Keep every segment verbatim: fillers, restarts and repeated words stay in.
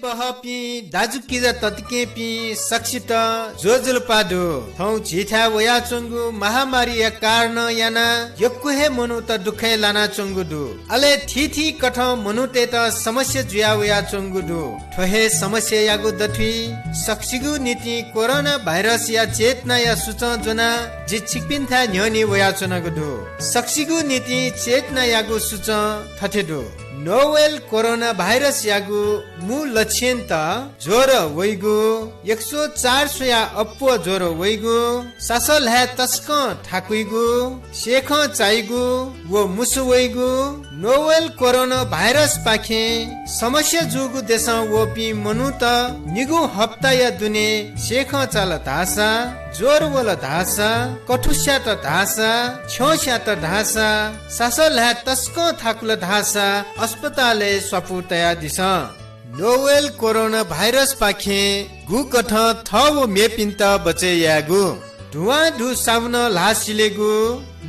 बहःपिं दाजुकिजा तताकेहेँपिं सकसित ज्वजलपा दु। थौं झीथाय् वयाच्वंगु महामारीया कारणं यानाः यक्व हे मनूत दुःखय् लानाच्वंगु दु। अले थीथी कथं मनूतय्त समस्या जुया वयाच्वंगु दु। थ्व हे समस्यायागु दथुइ सकसिगु निंतिं कोरोना भाइरसया चेतनाया सुचं ज्वनाः जि छिकपिन्थाय् न्ह्यःने वयाच्वनागु दु। सकसिगु निंतिं चेतनायागु सुचं थथे दु। नोवेल कोरोना भाइरसयागु मू लक्षणत ज्वर वइगु, एक सय चार स्वया अप्वः ज्वर वइगु, सासः ल्हाय् तसकं थाकुइगु, सेखं चाइगु व मुसु वइगु। नोवेल कोरोना भाइरसपाखें समस्या जूगु देशं वःपिं मनूत निगू हप्ताया दुने सेखं चाल धाःसा, ज्वर वल धाःसा, कथुस्यात धाःसा, छ्यं स्यात धाःसा, सासः ल्हाय् तसकं थाकुल धाःसा अस्पतालय् स्वापू तयादिसँ। नोवेल कोरोना भाइरसपाखें गुकथं थः व मेपिन्त बचय् यायेगु। धुवां धू साबुनं ल्हाः सिलेगु,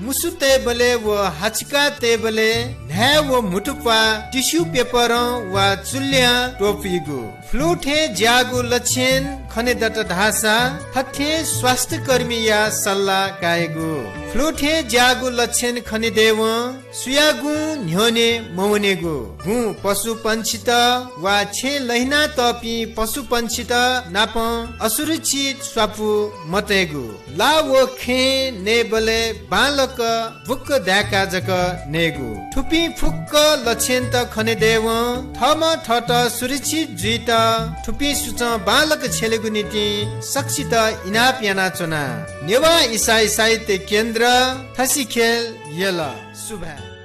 मुसु तयेबलय् व हाचिका तयेबलय् न्हाय् व म्हुतुप्वाः टिस्यु पेपरं वा चुल्यं त्वपुइगु। फ्लू थें ज्याःगु लक्षण खने दत धाःसा थथे स्वास्थ्यकर्मीया सल्लाह कायेगु। फ्लू थें ज्याःगु लक्षण खने दयेवं सुयागुं न्ह्यःने मवनेगु। गुँ पशुपंक्षीत वा छेँ लहिनातःपिं पशुपंक्षीत नापं असुरक्षित स्वापू मतयेगु। ला व खेँ नयेबलय् बांलाक बुक्क दाय्काः जक नयेगु। थुपिं फुक्क लक्षणत खने दयेवं थःम्हं थःत सुरक्षित जुइत थुपिं सुचं बांलाक छ्यलेगु निंतिं सकसित इनाप यानाच्वना। नेवाः इसाई साहित्य केन्द्र, थसिखेल यल। सुभाय्।